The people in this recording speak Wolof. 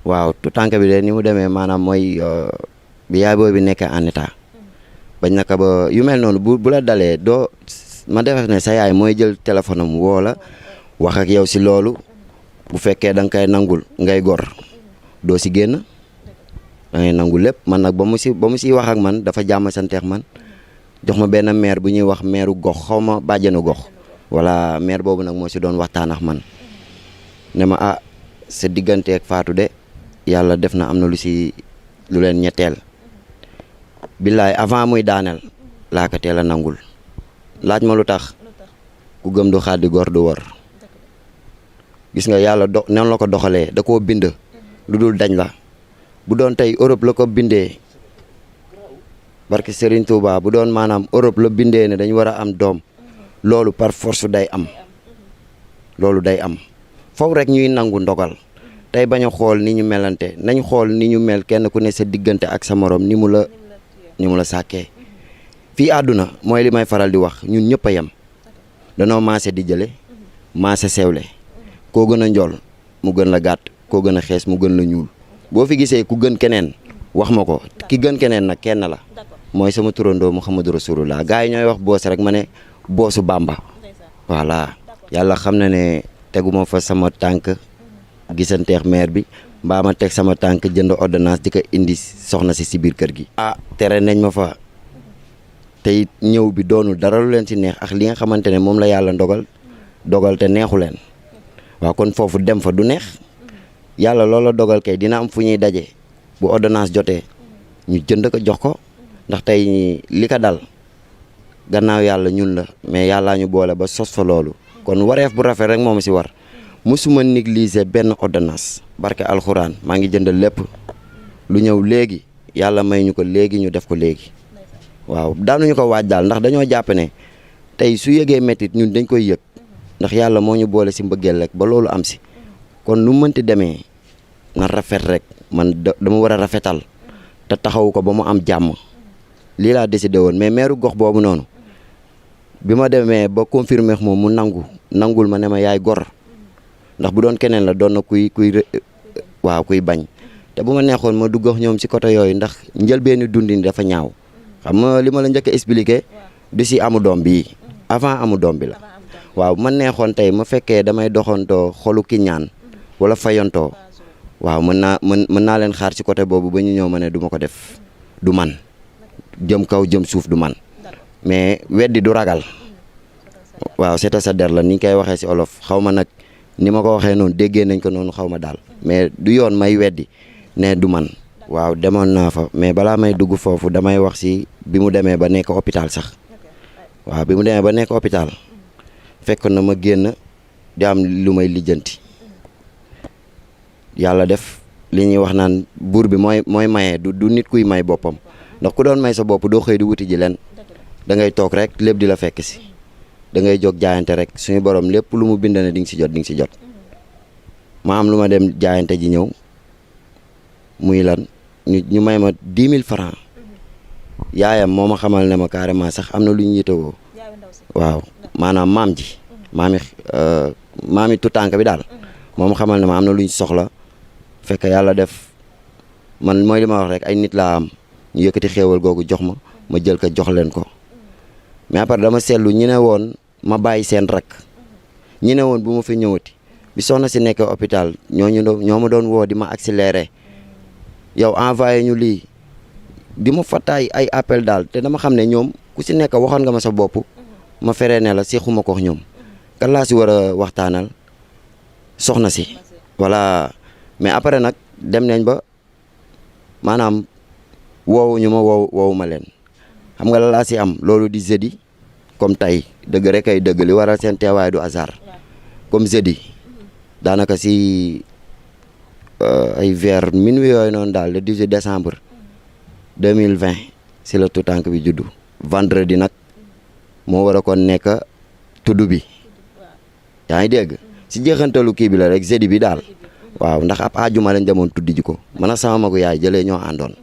waaw tout tànk bi de ni mu demee maanaam mooy bi yaay booy bi nekkee en état bañ naka ba yu mel noonu bu la dalee doo ma defee ne sa yaay mooy jël téléphone am woo la wax ak yow si loolu bu fekkee da nga koy nangul ngay gor doo si génn da ngay nangu lépp man nag ba mu siy wax ak man dafa jàmm santeex man jox ma benn maire bu ñuy wax maireu gox xaw ma bàjjenu gox wala maire boobu nag moo si doon waxtaan ak man ne ma sa digganteeg Fatou de yàlla def na am na lu leen ñetteel billaay avant muy daaneel laa ko teel a nangul laaj ma lu tax ku gëm du xaddi gor du wor gis nga yàlla noonu la ko doxalee da koo bind lu dul dañ la bu doon tey Europe la ko bindee barke Serigne Touba bu doon maanaam Europe la bindee ne dañu war a am doom loolu par force day am loolu day am foofu rek ñuy nangu ndogal tey bañ a xool ni ñu melante nañ xool ni ñu mel kenn ku ne sa diggante ak sa morom ni mu la sàkkee fii àdduna mooy li may faral di wax ñun ñëpp a yem danoo maase di jële maase sewle koo gën a njool mu gën la gàtt koo gën a xees mu gën la ñuul boo fi gisee ku gën keneen wax ma ko ki gën keneen nag kenn la mooy sama turandoo Muhammadu Rasulullah gars yi ñooy wax boos rek ma ne boosu Bamba voilà yàlla xam na ne teguma fa sama tànk gisanteex maire bi mbaa ma teg sama tànk jënd ordonnance di ko indi soxna si biir kër gi tere nañ ma fa te it ñëw bi doonul dara lu leen si neex ak li nga xamante ne moom la yàlla dogal te neexu leen waaw kon foofu dem fa du neex yàlla loola dogal kay dina am fu ñuy daje bu ordonnance jotee ñu jënd ko jox ko ndax tey li ko dal gannaaw yàlla ñun la mais yàllaa ñu boole ba sos fa loolu kon wareef bu rafet rek moom si war musuma négliger benn ordonnance barke alxuraan maa ngi jënd lépp lu ñëw léegi yàlla may ñu ko léegi ñu def ko léegi waaw daanuñu ko waaj daal ndax dañoo jàpp ne tey su yëgee méttit ñun dañ koy yëg ndax yàlla moo ñu boole si mbëggeel rek ba loolu am si kon nu mënti demee na rafet rek man dama war a rafetal te taxaw ko ba mu am jàmm lii laa décidé woon mais maire gox boobu noonu bi ma demee ba confirmer moom mu nangul ma ne ma yaay gor ndax bu doon keneen la doon na kuy bañ te bu ma neexoon ma dugg ak ñoom si côté yooyu ndax njëlbeenu dundin dafa ñaaw xam nga li ma la njëkk a expliqué du si amu doom bii avant amu doom bi la waaw ma neexoon tey ma fekkee damay doxantoo xolu ki ñaan wala fayantoo waaw mën naa leen xaar si côté boobu ba ñu ñëw ma ne du ma ko def du man jëm kaw jëm suuf du man mais weddi du ragal waaw c'est sa der la ni ñu koy waxee si olof xaw ma nag ni ma ko waxee noonu déggee nañ ko noonu xaw ma daal mais du yoon may weddi ne du man waaw demoon naa fa mais balaa may dugg foofu damay wax si bi mu demee ba nekk hôpital sax waaw bi mu demee ba nekk hôpital fekk na ma génn di am lu may lijjanti yàlla def li ñuy wax naan buur bi mooy maye du nit kuy may boppam ndax ku doon may sa bopp doo xëy di wuti ji leen da ngay toog rek lépp di la fekk si da ngay jóg jaayante rek suñu borom lépp lu mu bind ne di nga si jot ma am lu ma dem jaayante ji ñëw muy lan ñu may ma 10 000 francs yaayam moo ma xamal ne ma carrément sax am na lu ñu yitewoo waaw maanaam maami tutànk bi daal moo ma xamal ne ma am na lu ñu soxla fekk yàlla def man mooy li ma wax rek ay nit laa am ñu yëkkati xéewal googu jox ma jël ko jox leen ko mais après dama seetlu ñi ne woon ma bàyyi seen rak ñi ne woon bu ma fi ñëwati bi soxna si nekk hôpital ñoo ma doon woo di ma accéléré yow envoyé ñu lii di ma fattaay ay appel daal te dama xam ne ñoom ku si nekk waxoon nga ma sa bopp ma feree ne la seexuma ko ñoom kan laa si war a waxtaanal soxna si voilà mais après nag dem nañ ba maanaam woowuñu ma woowu ma leen xam nga la laa si am loolu di jeudi comme tey dëgg rek ay dëgg li waral seen teewaay du hasard comme jeudi daanaka si ay vers minuit yooyu noonu daal le 18 décembre 2020 si la tutànk bi juddu vendredi nag moo war a kon nekk tuddu bi yaa ngi dégg si jeexantalu kii bi la rek jeudi bi daal waaw ndax ab àjjuma lañ demoon tuddi ji ko man ak sama magu yaay jëlee ñoo àndoon